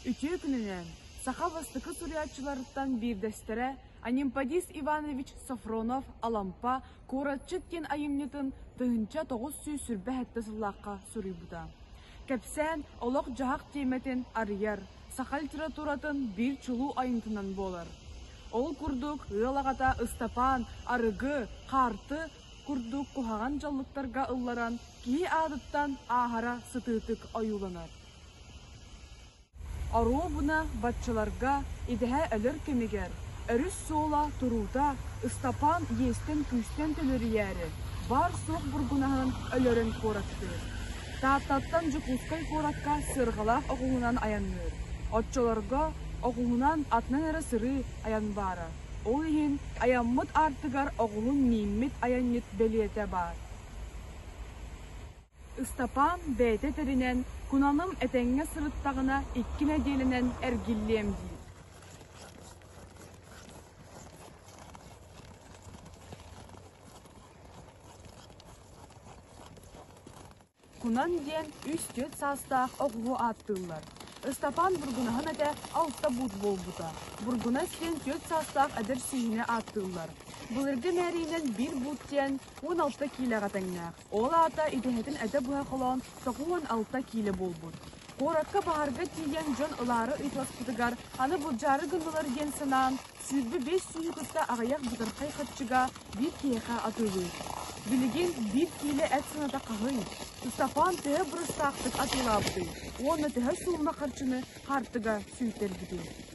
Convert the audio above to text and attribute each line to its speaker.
Speaker 1: Үтүө күнүнэн! Саха бастакы суруйааччыларыттан биирдэстэрэ Анемподист Иванович Софронов Алампа «Куоратчыт» диэн айымньытын 1927 сыллаахха суруйбута. Кэпсээн олох-дьаһах тиэмэтин арыйар, саха литературатын биир чулуу айымньытынан буолар. Ол курдук ыал аҕата Ыстапаан арыгы, хаарты курдук куһаҕан дьаллыктарга ылларан киһи аатыттан ааһара сытыытык ойууланар. Оруобуна баччаларга идэһэ өлөр кэмигэр өрүс суола туруута Ыстапаан иэстэн-күүстэн төлөрүйээри баар-суох бургунаһын өлөрөн куораттыыр. Тааттаттан Дьокуускай куоракка сыарҕалаах оҕуһунан айанныыр. Оччолорго оҕуһунан атынан эрэ сырыы айан баара. Ол иһин айаммыт аартыгар оҕуһун мииммит айанньыт бэлиэтэ баар. Ыстапаан бэйэтэ тэринэн, кунаным этэҥҥэ сырыттаҕына икки нэдиэлэнэн эргиллиэм диир. Кунан диэн үс-түөрт саастаах оҕуһу ааттыыллар. Ыстапаан бургунаһын этэ алта буут буолбута. Бургунас диэн түөрт саастаах эдэр сүөһүнү ааттыыллар. Былыргы мээриинэн биир буут диэн 16 киилэҕэ тэҥнээх. Ол аата идэһэтин этэ быһа холоон 96 киилэ буолбут. Куоракка баһарга тиийэн дьон ылаары ыйыталаспытыгар аны былдьаары гыннылар диэн санаан, 25 сүүһү кытта аҕыйах бытархай харчыга биир киһиэхэ атыылыыр. Билигин биир киилэ эт сыаната хаһый? Ыстапаан төһө бырыстаахтык атыылаабытый уонна төһө суума харчыны хаартыга сүүйтэрбитий?